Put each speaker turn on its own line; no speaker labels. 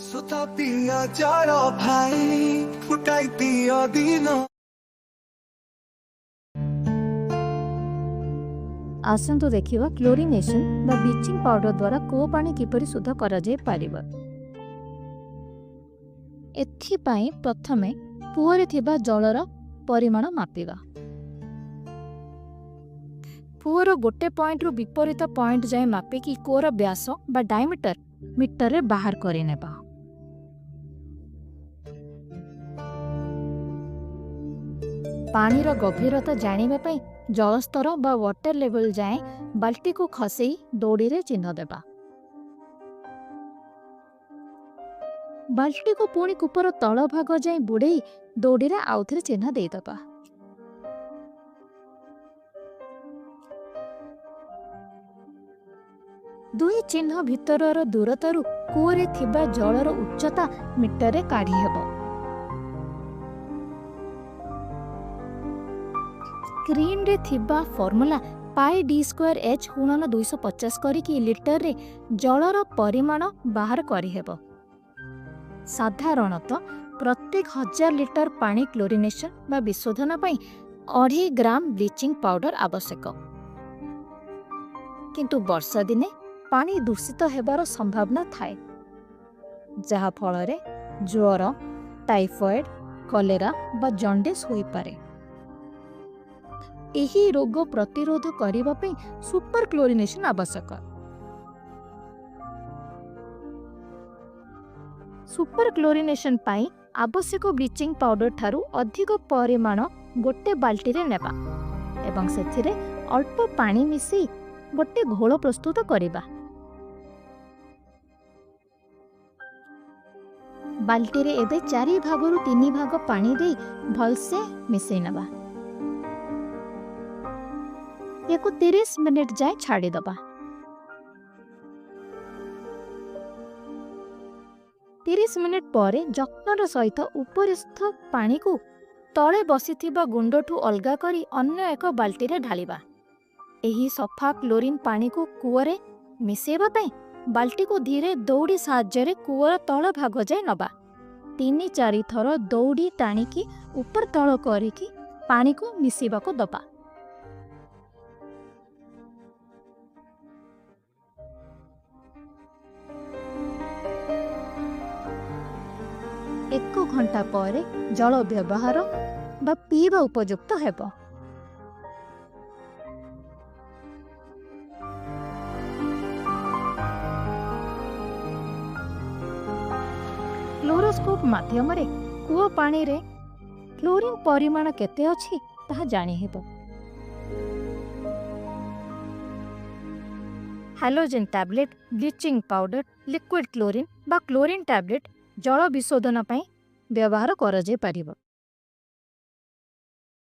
ସୁଧ ଦିଅ ଜଳ ଭାଇ, ଫୁଟାଇ ଦିଅ ଦିନ।
ଆସନ୍ତୁ ଦେଖିବା କ୍ଲୋରିନେସନ୍ ବା ବ୍ଲିଚିଂ ପାଉଡର ଦ୍ୱାରା କୂଅ ପାଣି କିପରି ଶୁଦ୍ଧ କରାଯାଇପାରିବ। ଏଥିପାଇଁ ପ୍ରଥମେ କୂଅରେ ଥିବା ଜଳର ପରିମାଣ ମାପିବା। କୂଅର ଗୋଟେ ପଏଣ୍ଟରୁ ବିପରୀତ ପଏଣ୍ଟ ଯାଏଁ ମାପିକି କୂଅର ବ୍ୟାସ ବା ଡାଇମିଟର ମିଟରରେ ବାହାର କରିନେବା। ପାଣିର ଗଭୀରତା ଜାଣିବା ପାଇଁ ଜଳସ୍ତର ବା ୱାଟର ଲେଭେଲ ଯାଏଁ ବାଲ୍ଟିକୁ ଖସେଇ ଦଉଡ଼ିରେ ଚିହ୍ନ ଦେବା। ବାଲ୍ଟିକୁ ପୁଣି କୂପର ତଳ ଭାଗ ଯାଏଁ ବୁଡ଼େଇ ଦଉଡ଼ିରେ ଆଉଥରେ ଚିହ୍ନ ଦେଇଦେବା। ଦୁଇ ଚିହ୍ନ ଭିତରର ଦୂରତାରୁ କୂଅରେ ଥିବା ଜଳର ଉଚ୍ଚତା ମିଟରରେ କାଢ଼ି ହେବ। ସ୍କ୍ରିନରେ ଥିବା ଫର୍ମୁଲା ପାଇ ଡି ସ୍କୋୟାର ଏଚ୍ ଗୁଣନ 250 କରିକି ଲିଟରରେ ଜଳର ପରିମାଣ ବାହାର କରିହେବ। ସାଧାରଣତଃ ପ୍ରତ୍ୟେକ 1000 ଲିଟର ପାଣି କ୍ଲୋରିନେସନ୍ ବା ବିଶୋଧନ ପାଇଁ 2.5 ଗ୍ରାମ ବ୍ଲିଚିଂ ପାଉଡର ଆବଶ୍ୟକ। କିନ୍ତୁ ବର୍ଷା ଦିନେ ପାଣି ଦୂଷିତ ହେବାର ସମ୍ଭାବନା ଥାଏ, ଯାହାଫଳରେ ଜ୍ୱର, ଟାଇଫଏଡ୍, କଲେରା ବା ଜଣ୍ଡିସ୍ ହୋଇପାରେ। ଏହି ରୋଗ ପ୍ରତିରୋଧ କରିବା ପାଇଁ ସୁପର କ୍ଲୋରିନେସନ୍ ଆବଶ୍ୟକ। ସୁପର କ୍ଲୋରିନେସନ୍ ପାଇଁ ଆବଶ୍ୟକ ବ୍ଲିଚିଂ ପାଉଡର ଠାରୁ ଅଧିକ ପରିମାଣ ଗୋଟେ ବାଲ୍ଟିରେ ନେବା ଏବଂ ସେଥିରେ ଅଳ୍ପ ପାଣି ମିଶାଇ ଗୋଟେ ଘୋଳ ପ୍ରସ୍ତୁତ କରିବା। ବାଲ୍ଟିରେ ଏବେ ଚାରି ଭାଗରୁ ତିନି ଭାଗ ପାଣି ଦେଇ ଭଲସେ ମିଶାଇ ନେବା। ୟାକୁ 30 ମିନିଟ୍ ଯାଏଁ ଛାଡ଼ିଦେବା। 30 ମିନିଟ୍ ପରେ ଯତ୍ନର ସହିତ ଉପରିସ୍ଥ ପାଣିକୁ ତଳେ ବସିଥିବା ଗୁଣ୍ଡଠୁ ଅଲଗା କରି ଅନ୍ୟ ଏକ ବାଲ୍ଟିରେ ଢାଳିବା। ଏହି ସଫା କ୍ଲୋରିନ୍ ପାଣିକୁ କୂଅରେ ମିଶାଇବା ପାଇଁ ବାଲ୍ଟିକୁ ଧୀରେ ଦଉଡ଼ି ସାହାଯ୍ୟରେ କୂଅର ତଳ ଭାଗ ଯାଏ ନେବା। ତିନି ଚାରି ଥର ଦଉଡ଼ି ଟାଣିକି ଉପର ତଳ କରିକି ପାଣିକୁ ମିଶାଇବାକୁ ଦେବା। ଏକ ଘଣ୍ଟା ପରେ ଜଳ ବ୍ୟବହାର ବା ପିଇବା ଉପଯୁକ୍ତ ହେବ। କ୍ଲୋରୋସ୍କୋପ ମାଧ୍ୟମରେ କୂଅ ପାଣିରେ କ୍ଲୋରିନ୍ ପରିମାଣ କେତେ ଅଛି ତାହା ଜାଣିହେବ। Halogen tablet, bleaching powder, liquid chlorine ବା କ୍ଲୋରିନ୍ ଟ୍ୟାବଲେଟ୍ ଜଳ ବିଶୋଧନ ପାଇଁ ବ୍ୟବହାର କରାଯାଇପାରିବ।